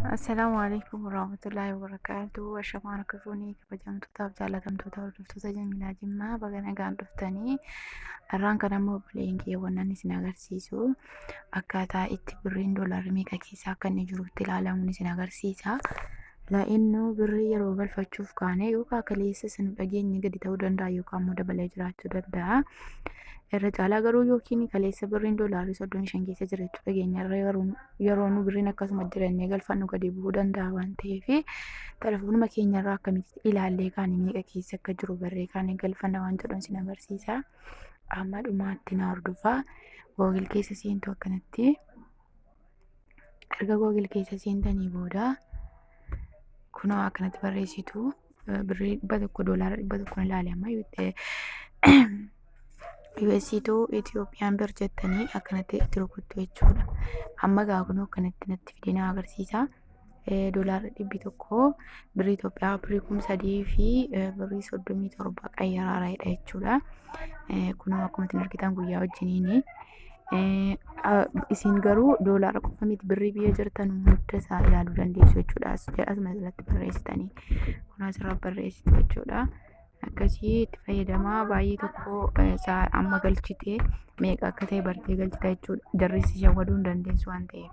Assalaamu alaikum warahmatullaahi wabarakaatuh. Ashamaan akka fuunii kabajamtootaaf jaalatamtoota hordoftoota Jamiilaa Jimmaa baga nagaan dhuftanii. Har'aan kan ammoo obboleeyyan kiyya wannan isin agarsiisu akkaataa itti birriin doolaarri meeqa keessa akka inni jirutti ilaalamuun isin agarsiisa. La'innu birrii yeroo galfachuuf kaane yookaan kaleessa isin dhageenye gadi ta'uu danda'a yookaan immoo dabalee jiraachuu danda'a. Irra caalaa garuu yookiin kaleessa birriin doolaarri 35 keessa jira jechuu dhageenya irra yeroo nu birriin akkasuma jirannee galfannu gadi bu'uu danda'a waan ta'eef telefoonuma keenya irraa akkamitti ilaallee kaane meeqa keessa akka jiru barree kaane galfanna waan jedhuun isin agarsiisa. Amma dhumaatti na hordofaa. Googil keessa seentu akkanatti. Erga Googil keessa seentanii booda kunoo akkanatti barreessitu birrii 100 doolaara 100 ilaale amma USD Itoophiyaan bir jettanii akkanatti itti rukuttu jechuudha. Amma gaa kunoo akkanatti natti fidee na agarsiisa. Doolaarri 100 birrii Itoophiyaa birrii 3037 qayyaraaraadha jechuudha. Kunoo akkuma isin argitan guyyaa wajjiniini. Isin garuu doolaara qofa miti birrii biyya jirtan hunda isaa ilaaluu dandeessu jechuudha. Asuma jalatti barreessitanii kun asirra barreessitu jechuudha. Akkasii itti fayyadamaa baay'ee tokko isaa amma galchitee meeqa akka ta'e bartee galchita jechuudha. Jarri si shawwaduu hin dandeessu waan ta'eef.